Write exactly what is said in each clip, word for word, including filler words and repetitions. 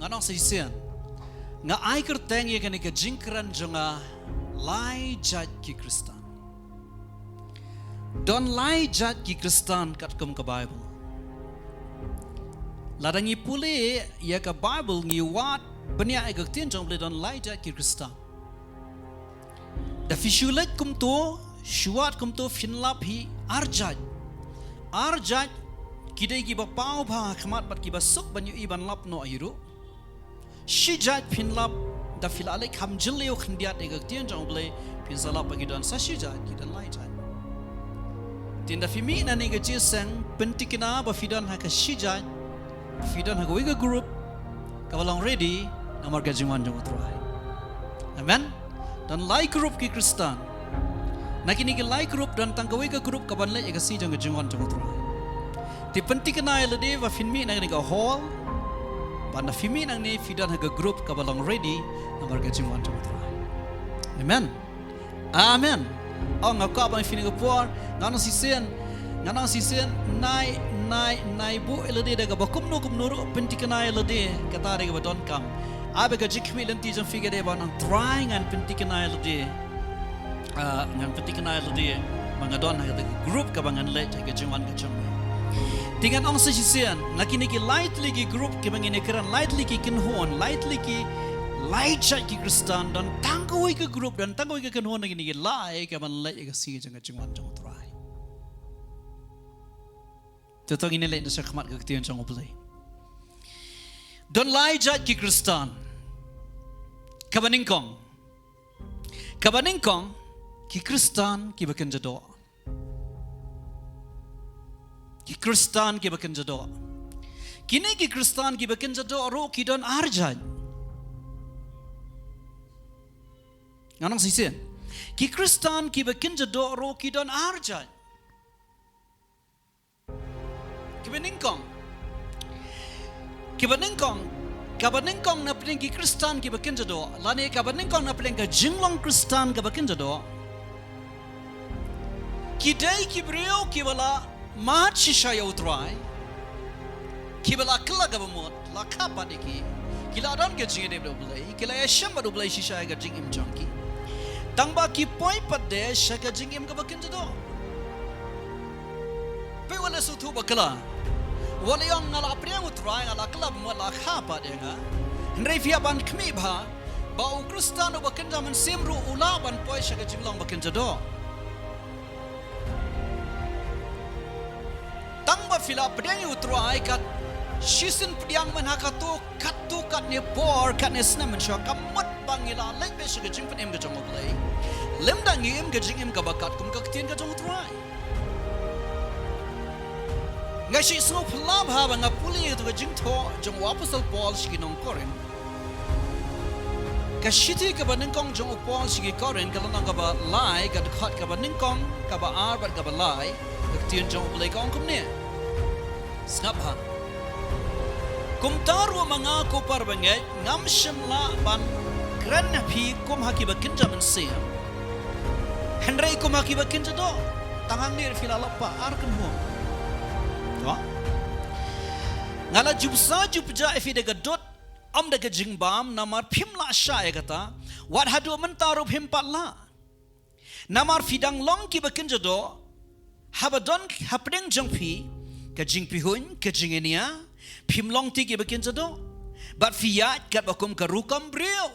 Ngan ong sa shisien. Nga ai kyrteng ïa kane ka jingkren jong nga, lai jait ki Khristan. Don lai jait ki Khristan katkum ka Bible. Lada ngi pule ïa ka Bible ngi wad bniah ïa ka ktien jong U Blei don lai jait ki Khristan. Da phi shu leit kumto, shu wad kumto phin lap hi ar jait. Ar jait ki dei kiba paw bha ha khmat bad kiba suk ban ïohi ban lap noh hi ruh. Shi jait phin lap da phi la leit kham jylliew khyndiat ïa ka ktien jong U Blei phin sa lap ba ki don sa shi jait ki don lai jait. Te ynda phi mih na kane ka jingïaseng pynthikna ba phi don ha ka shi jait, phi don ha kawei ka group kaba long ready namar ka jingwan jong U Trai. Amen. Don lai group ki Khristan. Na kine ki lai group don tang kawei ka group kaban leit ïa ka sngi jong ka jingwan jong U Trai. Te pynthikna ïa lade ba phin mih na kane ka hall. Ba ynda phi mih nangne phi don ha ka group kaba long ready namar ka jingwan jong U Trai. Amen. Amen. Ong nga kwah ba phi na ka por, ngan ong shisien, ngan ong shisien, nai, nai, nai buh ïa lade da kaba kumno kumno ruh pynthikna ïa lade, kata dei kaba donkam. Ai ba ka jingkhmih lynti jong phi ka dei ba ngan try ngan pynthikna ïa lade. Ah, ngan pynthikna ïa lade ba nga don ha kata ka group kaba ngan leit ha ka jingwan ka jong me. Te ngan ong sa shisien, na kine ki lai tylli ki group kiba ngin ïakren, lai tylli ki kynhun, lai tylli ki, lai jait ki Khristan, don tang kawei ka group, don tang kawei ka kynhun na kine ki lai kaban leit ïa ka sngi jong ka jingwan jong U Trai. Te to ngin ïa leit na shakhmat ka ktien jong U Blei. Don lai jait ki Khristan. Kaba nyngkong. Kaba nyngkong, ki Khristan kiba kynja doh. Ki Khristan kiba kynja doh. Kine ki Khristan kiba kynja doh ruh ki don ar jait. Ngan ong shisien. Ki Khristan kiba kynja doh ruh ki don ar jait. Kiba nyngkong. Kiba nyngkong. Kaba nyngkong na pdeng ki Khristan kiba kynja doh. Lane kaba nyngkong na pdeng ka jinglong Khristan kaba kynja doh. Ki dei ki briew kiba la mad shisha ïa U Trai. Kiba la kylla kaba mut, la kha pat ïa ki. Ki la don ka jingïadei bad U Blei, ki la ïashem bad U Blei shisha ïa ka jingim jong ki. Tang ba ki poi pat de sha ka jingim kaba kynja doh. Peit wat la sngewthuh bakla. Wat la ong nga la pdiang U Trai, nga la kylla bamut, la kha pat ïa nga. Hynrei phi hap ban khmih bha ba u Khristan uba kynja mynsiem ruh u lah ban poi sha ka jinglong ba kynja doh. Tang ba phi la pdiang ïa U Trai kat shisien pdiang man ha kato katto katne por katne snem mynshuwa ka mut ba ngi la leit beit sha ka jingpynim ka jong U Blei. Lymda ngi im ka jingim kaba katkum ka ktien ka jong U Trai. Nga shu sngewphylla bha ba nga pule ïa kato ka jingthoh jong u Apostol Paul sha ki nong Korinth. Ka shithi kaba nyngkong jong u Paul sha ki Korinth ka lynnong kaba lai, ka dkhot kaba nyngkong, kaba ar bad kaba lai, ka ktien jong U Blei ka ong kumne. Sngap bha. Kumta ruh ma nga ko para bangeit, ngam shym lah ban kren ha phi kum ha kiba kynja mynsiem. Hynrei kum ha kiba kynja doh, tang hangne phi la lap pat ar kynhun. Nga la jubsa jubja ïa phi da ka dud, ym da ka jingbam, namar phim lah shah ïa kata, wat haduh mynta ruh phim pat lah. Namar phi dang long kiba kynja doh, haba don hapdeng jong phi ka jingpihuiñ, ka jingïania, phim long te kiba kynja doh, bad phi ïaid katba kum ka rukom briew.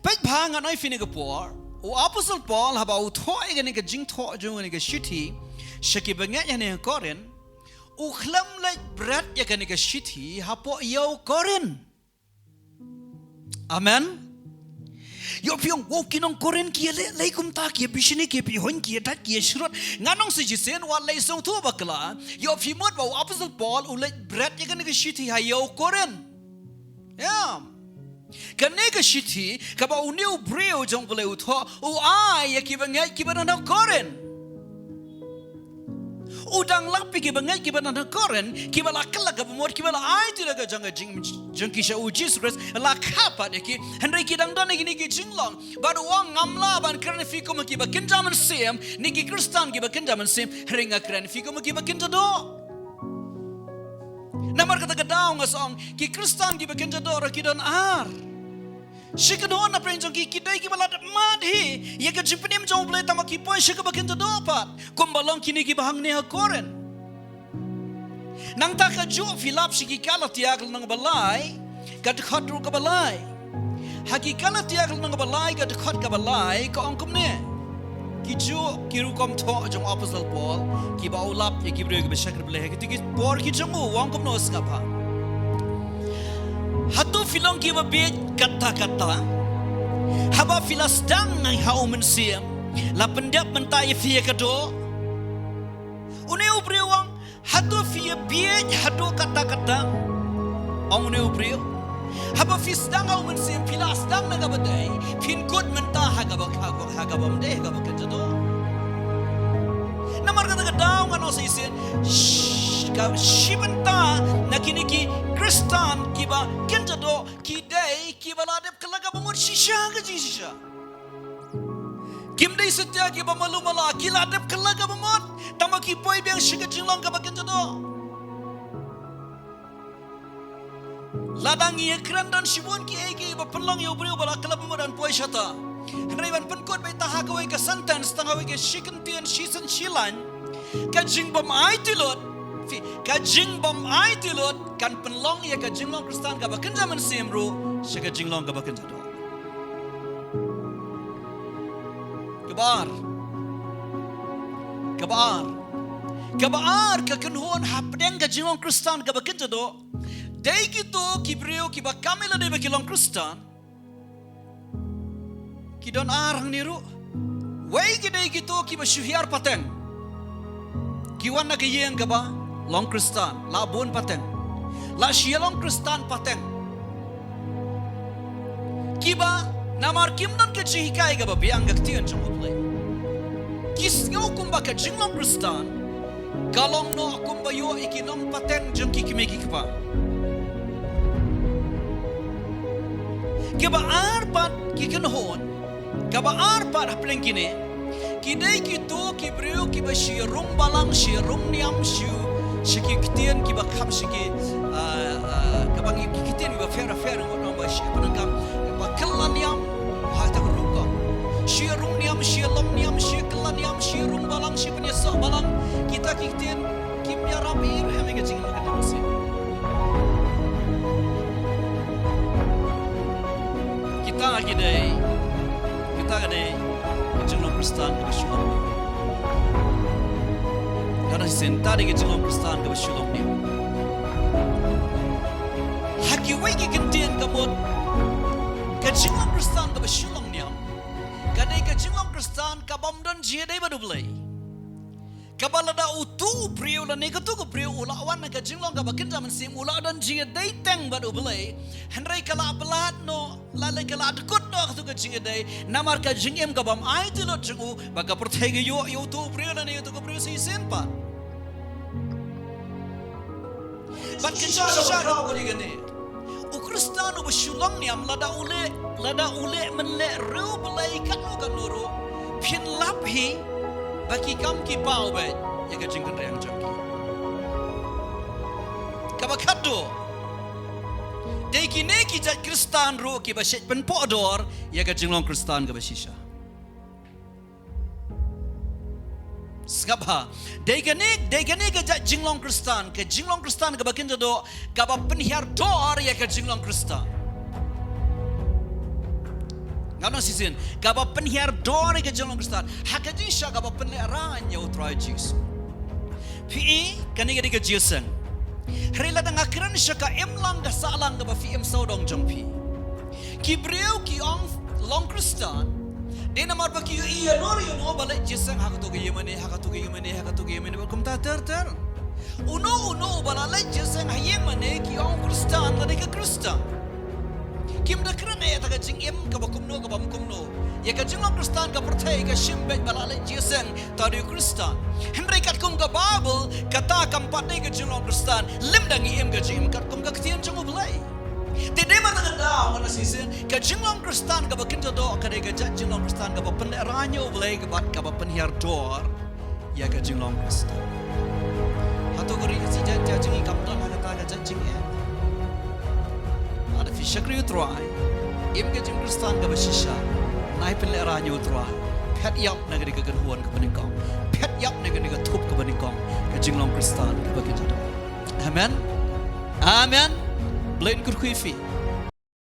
Peit bha ngan ong ïa phi kane ka por, u Apostol Paul haba u thoh ïa kane ka jingthoh jong kane ka shithi sha ki bangeit hangne ha Korinth, u khlem leit bret ïa kane ka shithi hapoh ïew Korinth. Amen. Ïoh phi ong, wow, ki nong Korinth ki ïaleh lei kumta, ki ïabishni, ki ïapihuiñ, ki ïadait, ki ïashrut. Ngan ong sa shisien, wat lei sngewthuh bakla. Ïoh phi mut ba u Apostol Paul u leit bret ïa kane ka shithi ha ïew Korinth. Ïa. Kane ka shithi, kaba une u briew jong U Blei u thoh, u ai ïa ki bangeit kiba don ha Korinth. U dang lap ïa ki bangeit kiba don ha Korinth, kiba la kylla kaba mut, kiba la aiti da ka jong ka jing, jong ki sha u Jisu Khrist, la kha pat ïa ki, hynrei ki dang don ïa kine ki jinglong. Bad u ong ngam lah ban kren ïa phi kum kiba kynja mynsiem, ne ki Khristan kiba kynja mynsiem, hynrei nga kren ïa phi kum kiba kynja doh. Namar kata ka daw nga sa ong, ki Khristan kiba kynja doh ruh ki don ar. Shi kynhun na pdeng jong ki, ki dei kiba la dep mad hi ïa ka jingpynim jong U Blei tang ba ki poi sha kaba kynja doh pat, kumba long kine kiba hangne ha Korinth. Nangta kajuh phi lap sha ki Galatia ka lynnong ba lai, ka dkhot ruh kaba lai. Ha ki Galatia ka lynnong ba lai, ka dkhot kaba lai, ka ong kumne. Kijuh ki rukom thoh jong u Apostol Paul kiba u lap ïa ki briew kiba shakri Blei ha kito ki por ki jong u, u ong kumno, sngap bha. Hato phi long kiba bieit katta katta? Haba phi la sdang ha U Mynsiem, la pyndep mynta ïa phi ïa ka doh? Une u briew u ong, hato phi ïa bieit haduh katta katta? Ong une u briew, haba phi sdang ha U Mynsiem, phi la sdang na kaba dei, phin kut mynta ha kaba, ha kaba, ha kaba ym dei, ha kaba kynja doh. Namar kata ka daw ngan ong sa shisien, sh-, ka shi bynta na kine ki Khristan kiba kynja doh ki dei kiba la dep kylla kaba mut shisha ka jingshisha. Kim dei satia kiba malu mala, ki la dep kylla kaba mut, tang ba ki poi biang sha ka jinglong kaba kynja doh. Lada ngi ïa kren don shibun kiei kiei ba pynlong ïa u briew ba la kylla ba mut ban poi shata. Hynrei ban pynkut beit tang ha kawei ka sentence, tang ha kawei ka shi kyntien, shi sentence, shi lain. Ka jingbym aiti lut, phi, ka jingbym aiti lut kan pynlong ïa ka jinglong Khristan kaba kynja mynsiem ruh sha ka jinglong kaba kynja doh. Kaba ar. Kaba ar. Kaba ar ka kynhun hapdeng ka jinglong Khristan kaba kynja doh. Dei kito ki briew kiba kam ïa lade ba ki long Khristan. Ki don ar hangne ruh. Wei ki dei kito kiba shu hiar pateng. Ki wan na ka ïing kaba long Khristan, la bun pateng. La shu ïa long Khristan pateng. Kiba namar kim don ka jinghikai kaba biang ka ktien jong U Blei. Ki sngew kumba ka jinglong Khristan ka long noh kumba ïoh ïa ki nongpateng jong ki kmie ki kpa. Kaba ar pat ki kynhun, kaba ar pat hapdeng kine, ki dei kito ki briew kiba shu rung balang, shu rung niam, shu, sha ki ktien kiba kham, sha ki, ah, ah, kaba ngi ki ktien kiba pher pher ngut nong ba shu pyndonkam, ba kylla niam ha kata ka rukom. Shu rung niam, shu long niam, shu kylla niam, shu rung balang, shu pynïasoh balang. Kita ki ktien kim ïarap ei ruh ïa ka jingim ka jong u Khristan. Kita ki dei, kita ki dei ka jinglong Khristan kaba shu long. Ka dei shisien, kita ki dei ka jinglong Khristan kaba shu long ne. Ha kiwei ki kyntien ka mut ka jinglong Khristan kaba shu long niam ka dei ka jinglong Khristan kaba ym don jingïadei bad U Blei. Kaba lada uto u briew lane kato ka briew u la wan na ka jinglong kaba kynja mynsiem, u la don jingïadei teng bad U Blei, hynrei ka la blad noh, lane ka la dkut noh kato ka jingïadei namar ka jingim kaba ym aiti lut jong u, ba ka pyrthei ka ïoh ïa uto u briew lane ïa uto ka briew shisien pat. Bad ka jingshisha ka dei kane. U Khristan uba shu long niam, lada u leh, lada u leh mynleh riewblei katno katno ruh, phin lap hi ba ki kam ki paw beit ïa ka jingkynriang jong ki. Kaba khatduh, dei kine ki jait Khristan ruh kiba shait pynpohdor ïa ka jinglong Khristan kaba shisha. Sngap bha. Dei kane, dei kane ka jait jinglong Khristan, ka jinglong Khristan kaba kynja doh, kaba pynhiar dor ïa ka jinglong Khristan. Ngan ong shisien, kaba pynhiar dor ïa ka jinglong Khristan ha ka jingshisha kaba pynlehraiñ ïa U Trai Jisu. Phi i, kane ka dei ka jingïaseng. Hynrei lada nga kren sha ka imlang ka sahlang kaba phi im sawdong jong phi. Ki briew ki ong long Khristan, dei namar ba ki ïohi ïa no ïa no ba leit jingïaseng ha kato ka ïing mane, ha kato ka ïing mane, ha kato ka ïing mane, bad kumta ter ter. Uno uno uba la leit jingïaseng ha ïing mane ki ong Khristan, lane ka Khristan. Kim da kren ïa kata ka jingim kaba kumno kaba ym kumno. Ïa ka jinglong Khristan ka pyrthei ka shim beit ba la leit jingïaseng, ta dei u Khristan. Hynrei katkum ka Baibl, kata kam pat dei ka jinglong Khristan, lymda ngi im ka jingim katkum ka ktien jong U Blei. Te dei ma kata ka daw ngan ong shisien, ka jinglong Khristan kaba kynja doh ka dei ka jait jinglong Khristan kaba pynlehraiñ ïa U Blei, kaba, kaba pynhiar dor ïa ka jinglong Khristan. Hato ka ri ka jait, jait, jait jingim kam don ha kata ka jait Lada phi shakri U Trai, im ka jingkhristan kaba shisha, nai pynlehraiñ ïa U Trai. Phet ïap na ka dei ka kynhun kaba nyngkong. Phet ïap na ka dei ka thup kaba nyngkong. Ka jinglong khristan kaba kynja. Amen. Amen. Blei un kyrkhu ïa phi.